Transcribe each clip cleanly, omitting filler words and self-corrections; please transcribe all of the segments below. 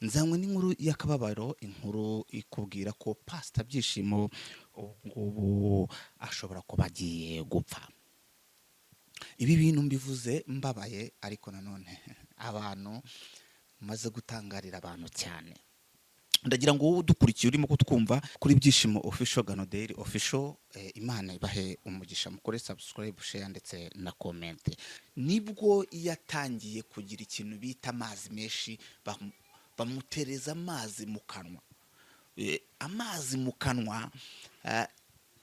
Nzanywe n'inkuru y'akababaro, inkuru ikubwira ko Pasita Byishimo ubu ngubu ashobora kuba agiye gupfa. Ibi bintu mbivuze mbabaye, ariko nanone abantu maze gutangarira abantu cyane. Ndagira ngo wowe udukurikiye, urimo kutwumva kuri Byishimo Official, Ganoderi Official, Imana ibahe umugisha. Mukore subscribe, share ndetse na comment. Nibwo yatangiye kugira ikintu bita amazi menshi, bamutereza amazi mu kanwa. Amazi mu kanwa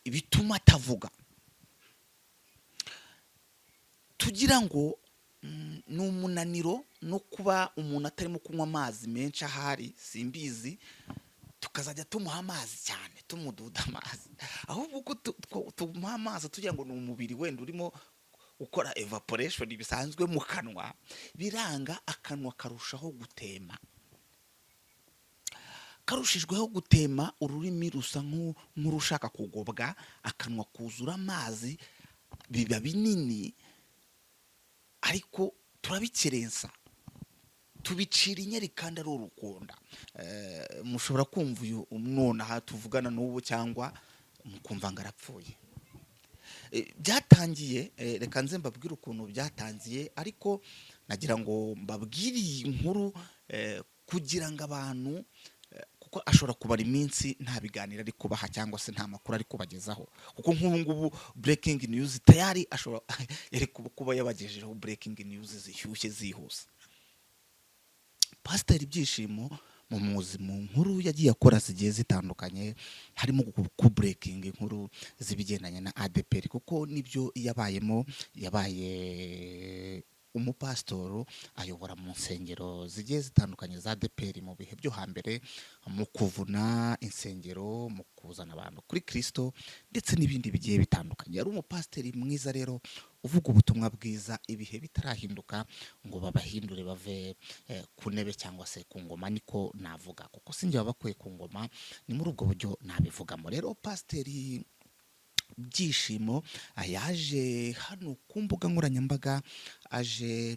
bituma atavuga. Tugira ngo ni umunaniro no kuba umuntu atarimo kunywa amazi menshi, ahari simbizi, tukazajya tumuha amazi cyane, tumududa amazi. Ahubwo uko tumuha amazi tugira ngo ni umubiri wenda urimo gukora evaporation bisanzwe mu kanwa, biranga, akanwa karushaho gutema. Karushijweho gutema, ururimi rusa nk'urushaka kugobwa, akanwa kuzura amazi, biba binini. Ariko turabikerensa, tubicira inyeri kandi ari urukunda. Mushobora kumva uyu nonaha tuvugana n'ubu, cyangwa mukumva ngo arapfuye. Byatangiye, reka nze mbabwire ukuntu byatangiye, ariko nagira ngo mbabwire iyi nkuru kugira ngo abantu, kuko ashobora kubara iminsi nta biganiro ari kubaha cyangwa se nta makuru ari kubagezaho, kuko nk'ubu ngubu breaking news tayari ashobora yari kuba yabagejejeho breaking news zishyushye zihuse. Pasiteri Byishimo mumuzi mu nkuru yagiye akora zigiye zitandukanye, harimo kubreakinga inkuru z'ibigendanye na ADEPR, kuko nibyo yabayemo. Yabaye umupasitoro, ayobora mu nsengero zigiye zitandukanye za ADEPR mu bihe byo hambere, mu kuvuna insengero, mu kuzana abantu kuri Kirisito ndetse n'ibindi bigiye bitandukanye. Yari umupasiteri mwiza rero, uvuga ubutumwa bwiza ibihe bitarahinduka ngo babahindure bave ku ntebe cyangwa se ku ngoma, niko navuga, kuko sinjye wabakuye ku ngoma, ni muri ubwo buryo nabivugamo. Rero Pasiteri Byishimo yaje hano ku mbuga nkoranyambaga, aje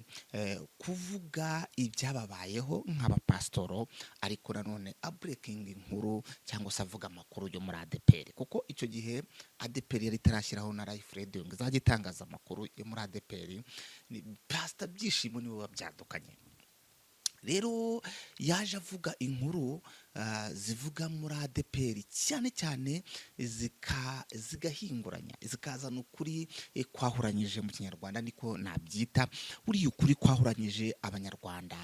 kuvuga ibyababayeho nk'abapasitoro, ariko nanone abreakinga inkuru cyangwa se avuga amakuru yo muri ADEPR, kuko icyo gihe ADEPR yari itarashyiraho na Life Radio ngo izajye itangaza amakuru yo muri ADEPR. Ni Pasita Byishimo niwe wabyadukanye. Rero yaje avuga inkuru zivuga muri ADEPR cyane cyane, zigahinguranya, zikazana ukuri kwahuranyije, mu Kinyarwanda niko nabyita. Buriya ukuri kwahuranyije, Abanyarwanda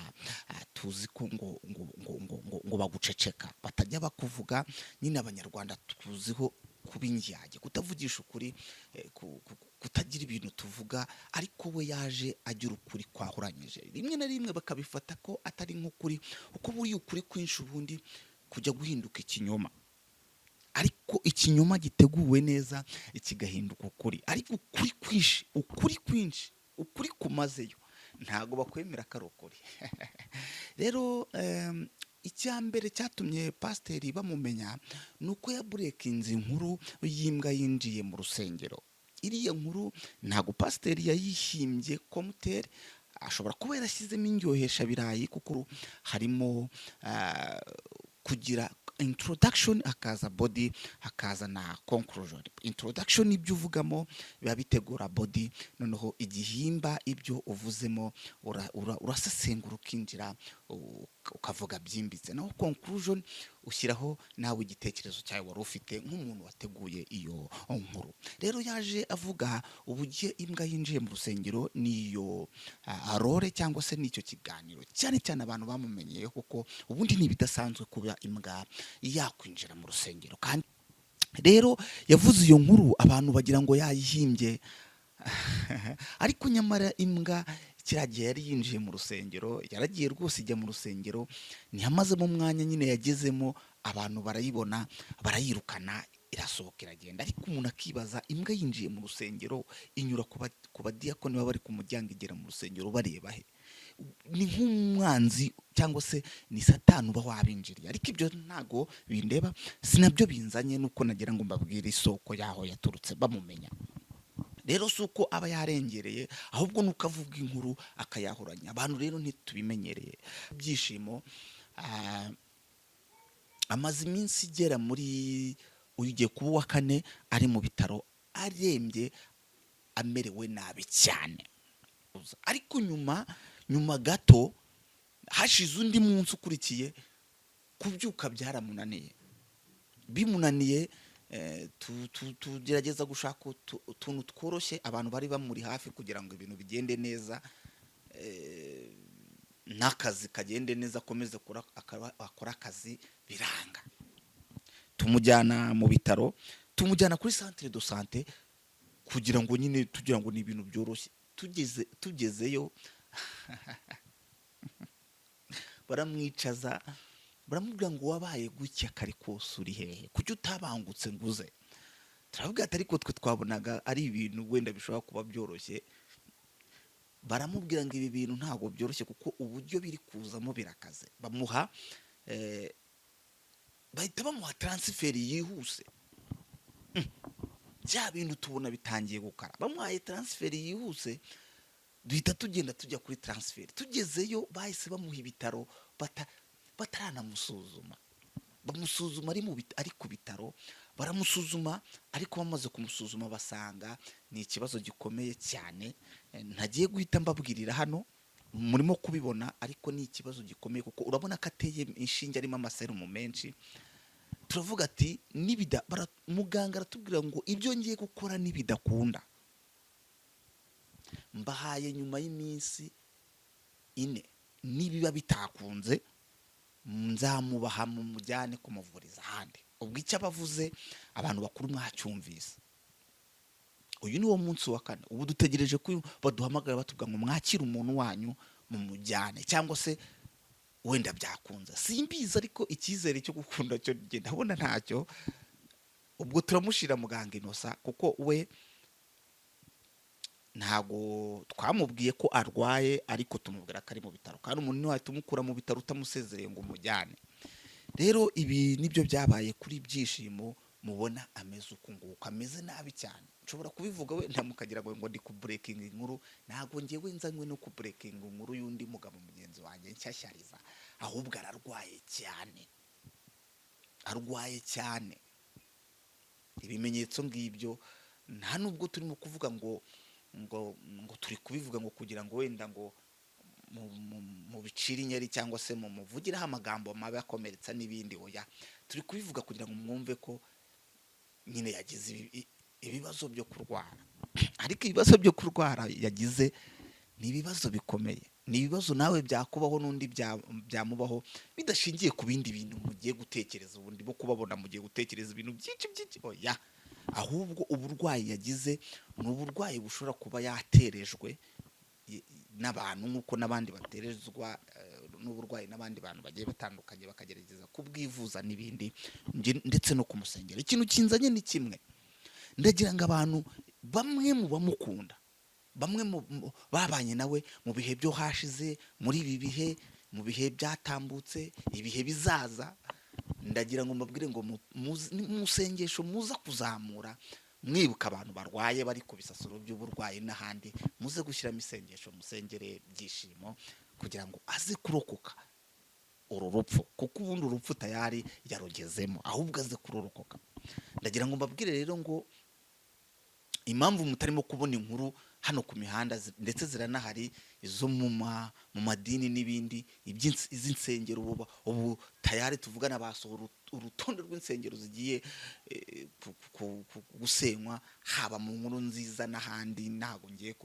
tuzi ko ngo baguceceka, batajya bakuvuga nyine. Abanyarwanda tuziho kuba indyarya, kutavugisha ukuri, kutagira ibintu tuvuga. Ariko we yaje agira ukuri kwahuranyije, rimwe na rimwe bakabifata ko atari nk'ukuri, kuko buriya ukuri kwinshi ubundi kujya guhinduka ikinyoma, ariko ikinyoma giteguwe neza kigahinduka ukuri. Ariko ukuri kwinshi, ukuri kwinshi, ukuri kumazeyo, ntabwo bakwemera ko ari ukuri. Rero icya mbere cyatumye pasiteri bamumenya ni uko yabreakinze inkuru y'imbwa yinjiye mu rusengero. Iriya nkuru ntabwo pasiteri yayihimbye komuteri, ashobora kuba yarashyizemo indyoheshabirayi, kuko harimo kugira introduction, hakaza body, hakaza na conclusion. Introduction, ibyo uvugamo biba bitegura body, noneho igihimba ibyo uvuzemo urasesengura, ukinjira, ukavuga byimbitse, naho conclusion ushyiraho nawe igitekerezo cyawe wari ufite nk'umuntu wateguye iyo nkuru. Rero yaje avuga uburyo imbwa yinjiye mu rusengero, niyo role cyangwa se n'icyo kiganiro cyane cyane abantu bamumenyeye, kuko ubundi ni ibidasanzwe kuba imbwa yakwinjira mu rusengero. Kandi rero yavuze iyo nkuru, abantu bagira ngo yayihimbye, ariko nyamara imbwa kiriya gihe yari yinjiye mu rusengero, yaragiye rwose ijya mu rusengero, ntiyamazemo umwanya nyine, yagezemo abantu barayibona, barayirukana, irasohoka iragenda. Ariko umuntu akibaza, imbwa yinjiye mu rusengero inyura ku badiyakoni baba bari ku muryango, igera mu rusengero bareba he? Ni nk'umwanzi cyangwa se ni Satani uba wabinjiriye. Ariko ibyo ntago bindeba, si nabyo binzanye, nuko nagira ngo mbabwire isoko yaho yaturutse bamumenya. Rero si uko aba yarengereye, ahubwo ni uko avuga inkuru akayahuranya. Abantu rero ntitubimenyereye. Ibyishimo Amaze iminsi igera muri, uyu ugiye kuba uwa kane ari mu bitaro, arembye, amerewe nabi cyane. Ariko nyuma gato hashize undi munsi ukurikiye, kubyuka byaramunaniye. Bimunaniye, tugerageza gushaka utuntu tworoshye, abantu bari bamuri hafi, kugira ngo ibintu bigende neza, n'akazi kagende neza, akomeze akora akazi. Biranga, tumujyana mu bitaro, tumujyana kuri centre de santé kugira ngo nyine, tugira ngo ni ibintu byoroshye. Tugezeyo baramwicaza, baramubwira ngo: "Wabaye gutya kare kose uri hehe? Kuki utabangutse ngo uze?" Turavuga ati: "Ariko twe twabonaga ari ibintu wenda bishobora kuba byoroshye." Baramubwira ngo: "Ibi bintu ntabwo byoroshye, kuko uburyo biri kuzamo birakaze." Bamuha bahita bamuha transfert yihuse. Bya bintu tubona bitangiye gukara. Bamuhaye transfert yihuse, duhita tugenda tujya kuri transfert. Tugezeyo bahise bamuha ibitaro bataranamusuzuma. Bamusuzuma ari ku bitaro, baramusuzuma, ariko bamaze kumusuzuma basanga ni ikibazo gikomeye cyane. Ntagiye guhita mbabwirira hano, murimo kubibona, ariko ni ikibazo gikomeye kuko urabona ko ateye inshinge, arimo amaserumu menshi. Turavuga ati nibida muganga aratubwira ngo: "Ibyo ngiye gukora nibidakunda, mbahaye nyuma y'iminsi 4, nibiba bitakunze nzamubaha mumujyane kumuvuriza ahandi." Ubwo icyo abavuze, abantu bakuru mwacyumvise. Uyu ni wo munsi wa kane. Ubu dutegereje ko baduhamagara batubwira ngo: "Mwakire umuntu wanyu mumujyane," cyangwa se wenda byakunze, simbizi, ariko icyizere cyo gukunda cyo njye ndabona ntacyo. Ubwo turamushyira muganga Inosa, kuko we ntago twamubwiye ko arwaye, ariko tumubwira ko ari mu bitaro, kandi umuntu ntiwahita umukura mu bitaro utamusezereye ngo umujyane. Rero ibi nibyo byabaye kuri Byishimo, mubona ameze uku nguku, ameze nabi cyane. Nshobora kubivuga wenda mukagira ngo ndi kubreakinga inkuru. Ntabwo ngewe nzanywe no kubreakinga inkuru y'undi mugabo mugenzi wanjye nshyashyariza, ahubwo ararwaye cyane, arwaye cyane. Ibimenyetso ngibyo. Nta nubwo turimo kuvuga ngo turi kubivuga ngo kugira ngo wenda ngo mu bicire inyeri cyangwa se mu muvugireho amagambo mabi akomeretsa n'ibindi. Oya, turi kubivuga kugira ngo mwumve ko nyine yagize ibibazo byo kurwara. Ariko ibibazo byo kurwara yagize ni ibibazo bikomeye, ni ibibazo nawe byakubaho n'undi byamubaho, bidashingiye ku bindi bintu mugiye gutekereza. Ubundi bo kubabona mugiye gutekereza ibintu byinshi byinshi. Oya, ahubwo uburwayi yagize ni uburwayi bushobora kuba yaterejwe n'abantu, nk'uko n'abandi baterezwa n'uburwayi n'abandi bantu bagiye batandukanye, bakagerageza kubwivuza n'ibindi, ndetse no kumusengera. Ikintu kinzanye ni kimwe: ndagira ngo abantu bamwe mu bamukunda, bamwe mu babanye nawe mu bihe byo hashize, muri ibi bihe, mu bihe byatambutse, ibihe bizaza, ndagira ngo mbabwire ngo mu isengesho muza kuzamura mwibuka abantu barwaye, bari ku bisasiro by'uburwayi n'ahandi, muze gushyiramo isengesho, musengere Byishimo kugira ngo aze kurokoka uru rupfu, kuko ubundi urupfu tayari yarugezemo, ahubwo aze kururokoka. Ndagira ngo mbabwire rero ngo impamvu mutarimo kubona inkuru hano ku mihanda, ndetse ziranahari, izo mu madini n'ibindi, iz'insengero, ubu tayari tuvugana basohora urutonde rw'insengero zigiye gusenywa, haba mu nkuru nziza n'ahandi. Ntabwo ngiye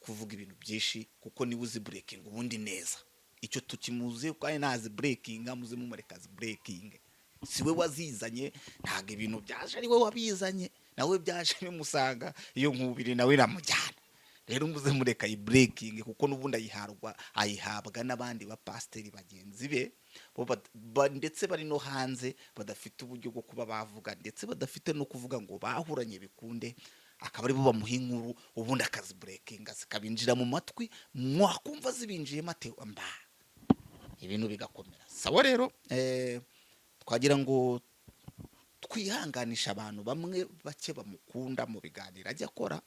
kuvuga ibintu byinshi, kuko niba uzi breaking ubundi neza, icyo tukimuzi kandi ntazi breaking, muze mumureka azi breaking. Si we wazizanye, ntabwo ibintu byaje ari we wabizanye, nawe byaje bimusanga, iyo nkubiri nawe iramujyana. Rero muze mureka ayi breaking, kuko n'ubundi ayihabwa n'abandi bapasiteri bagenzi be bo ndetse bari no hanze, badafite uburyo bwo kuba bavuga, ndetse badafite no kuvuga ngo bahuranye bikunde, akaba aribo bamuha inkuru, ubundi akazibreakinga zikabinjira mu matwi, mwakumva zibinjiyemo ati mba ibintu bigakomera. Sawa rero, twagira ngo twihanganisha abantu bamwe bake bamukunda mu biganiro ajya akora.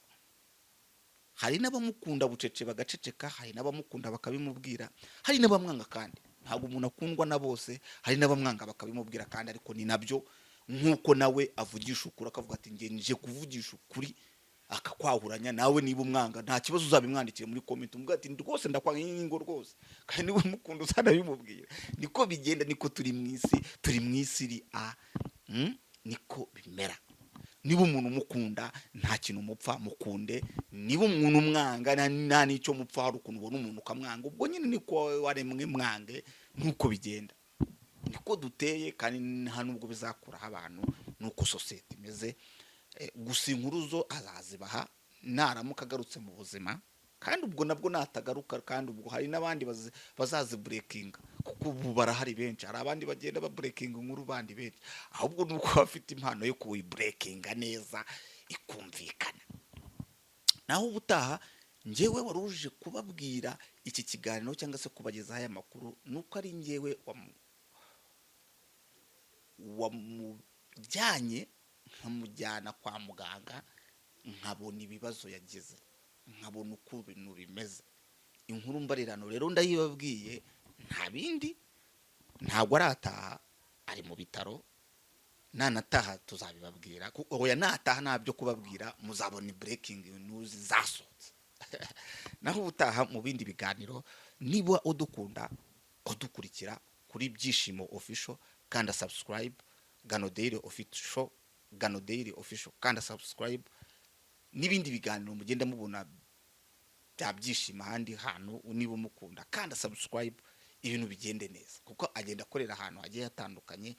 Hari n'abamukunda bucece bagaceceka, hari n'abamukunda bakabimubwira, hari n'abamwanga kandi. Ntabwo umuntu akundwa na bose, hari n'abamwanga bakabimubwira, kandi ariko ni nabyo, nk'uko nawe avugisha ukuri, akavuga ati: "Nge nje kuvugisha ukuri," akakwahuranya. Nawe niba umwanga, nta kibazo, uzabimwandikire muri comment, umubwire ati: "Rwose ndakwanga ingo rwose." Kandi niba umukunda, uzanabimubwira. Niko bigenda, niko turi mu isi, turi mu isi iri a niko bimera. Niba umuntu umukunda, nta kintu mupfa, mukunde. Niba umuntu umwanga, nta n'icyo mupfa. Hari ukuntu ubona umuntu ukamwanga, ubwo nyine niko waremwe, mwange. Nuko bigenda, niko duteye, kandi nta nubwo bizakuraho abantu, nuko sosiyete imeze. Gusa inkuru zo azazibaha naramuka agarutse mu buzima, kandi ubwo nabwo natagaruka, kandi ubwo hari n'abandi bazazibreakinga, kuko ubu barahari benshi. Hari abandi bagenda babreakinga inkuru bandi benshi, ahubwo ni uko bafite impano yo kuyibreakinga neza ikumvikana. Naho ubutaha, njyewe wari uje kubabwira iki kiganiro cyangwa se kubagezaho aya makuru, ni uko ari njyewe wamujyanye, nkamujyana kwa muganga, nkabona ibibazo yagize, nkabona uko ibintu bimeze. Inkuru mbarirano rero ndayibabwiye, nta bindi. Ntabwo arataha, ari mu bitaro. Nanataha tuzabibabwira. Oya, nataha nta byo kubabwira, muzabona breaking news zasohotse. Naho ubutaha mu bindi biganiro. Niba udukunda, udukurikira kuri Byishimo Official, kanda subscribe. Gano Daily Official, Gano Daily Official, kanda subscribe. N'ibindi biganiro mugenda mubona bya Byishimo ahandi hantu, niba umukunda, kanda subscribe, ibintu bigende neza, kuko agenda akorera ahantu hagiye hatandukanye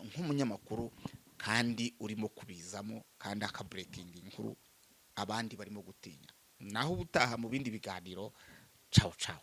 nk'umunyamakuru, kandi urimo kubizamo, kandi akabreakinga inkuru abandi barimo gutinya. Naho ubutaha mu bindi biganiro. Ciao ciao.